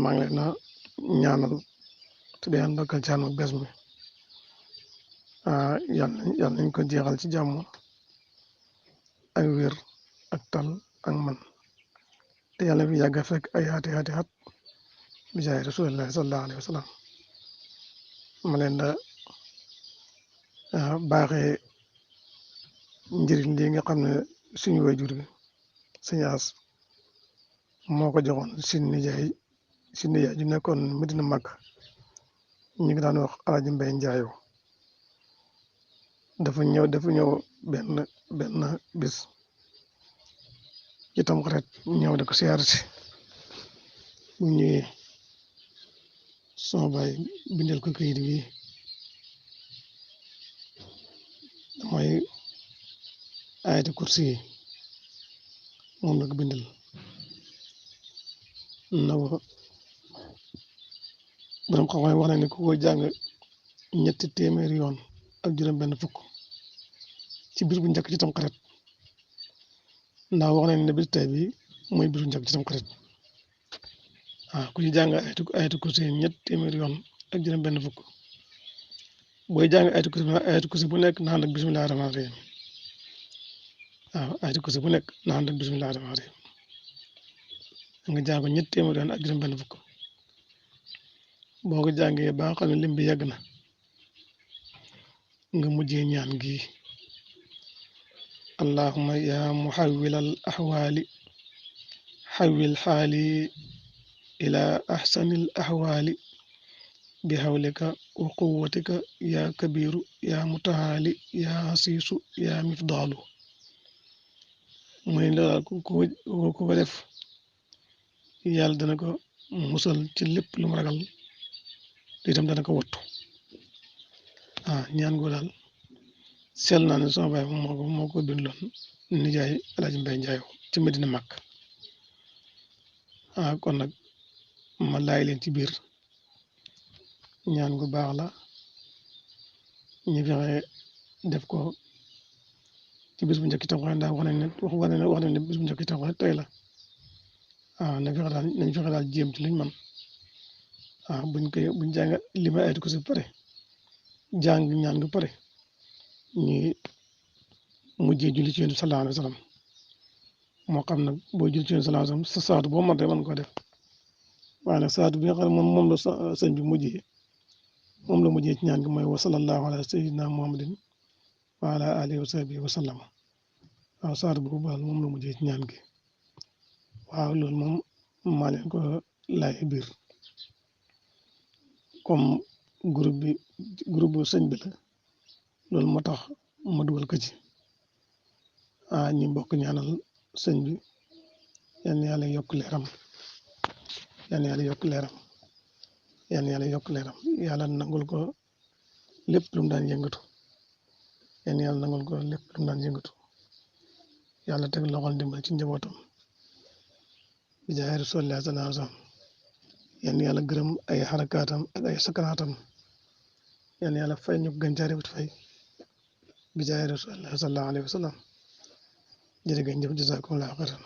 maa ngi leen a ñaanal te di leen ndokkal ci ànd bees mi yàlla nañ ko jeexal ci jàmm ak wér ak tal ak man te yàlla fi yàgg a fekk ay ati at bi jaay rasulillahi sallallahu alayhi wa sallam ma leen da baaxee njëriñ lii nga xam ne suñu waajur bi suñu as moo ko joxoon suñu nijaay ju nekkoon Medina Mag ñu ngi daan wax Alaaji Mbay Njaayo dafa ñëw benn bis ci Tamxarit ñëw da ko siyaar si bu ñëwee sama baay bindal ko kayit bi mooy ayati kursi yi moom la ko bindal na ko borom xam-xam wax na ne ku ko jàng 300 yoon ak juróom-benn fukk ci bis bu njëkk ci Tamxarit ndax wax nañ ne bis tey bi mooy bisu njëkk ci Tamxarit ku ci jàng ayatu kursi 300 yoon ak juróom-benn fukk booy jàng ayatu kursi bu nekk na ànd ak bismillahi rahmaani rahim ayatu kursi bu nekk na ànd ak bismillahi rahmaani rahim nga jàng ko 300 yoon ak juróom-benn fukk boo ko jàngee ba nga xam ne lim bi yegg na nga mujjee ñaan gi allahumma ya muhawwilal ahwali hawwil xaali ila ahsanil ahwali bi hawlika wa quwwatika ya kabiru ya mutaali ya hasiisu ya mifdaalu mu ne la ku ko def yàlla dana ko musal ci lépp lu mu ragal te itam dana ko wattu ñaan go daal sel naa ne sama baay moo ko bindoon nijaay Alaaji Mbay Njaayo ci Medina Mag kon nag ma laay leen ci biir ñaan gu baax la ñu fexe def ko ci bis bu njëkk itam ndax wax nañ ne bis bu njëkk itam tey la nañ fexe daal jéem ci luñ man buñ jàng li may aytu ko si pare jàng ñaan gu pare ñu mujjee julli ci Yonent bi sallallahu alayhi wa sallam moo xam nag boo julli ci Yonent bi sallallahu alayhi wa sallam sa saatu boo mën rek mën ko def waaye nag saatu bi nga xam ne moom la sëñ bi mujjee ci ñaan gi mooy wa sallallahu ala sayyidina muhammadin wa ala alihi wa sahbihi wa sallam saatu boobu moom la mujjee ci ñaan gi loolu moom maa leen ko laaj biir comme groupe bu sëñ bi la loolu moo tax ma dugal ko ci ñi bokk ñaanal sëñ bi yal na yàlla yokk leeram yàlla nangul ko lépp lu mu daan yëngatu yàlla teg loxol ndimbal ci njabootam bi jaay Rasulullah sallallahu alayhi wa sallam yal na yàlla gërëm ay xarakaatam ak ay sakaraatam yal na yàlla fay ñu gën caa rafet fay bi jaay Rasulullah sallallahu alayhi wa sallam jërëjëf jazakumullahu xayran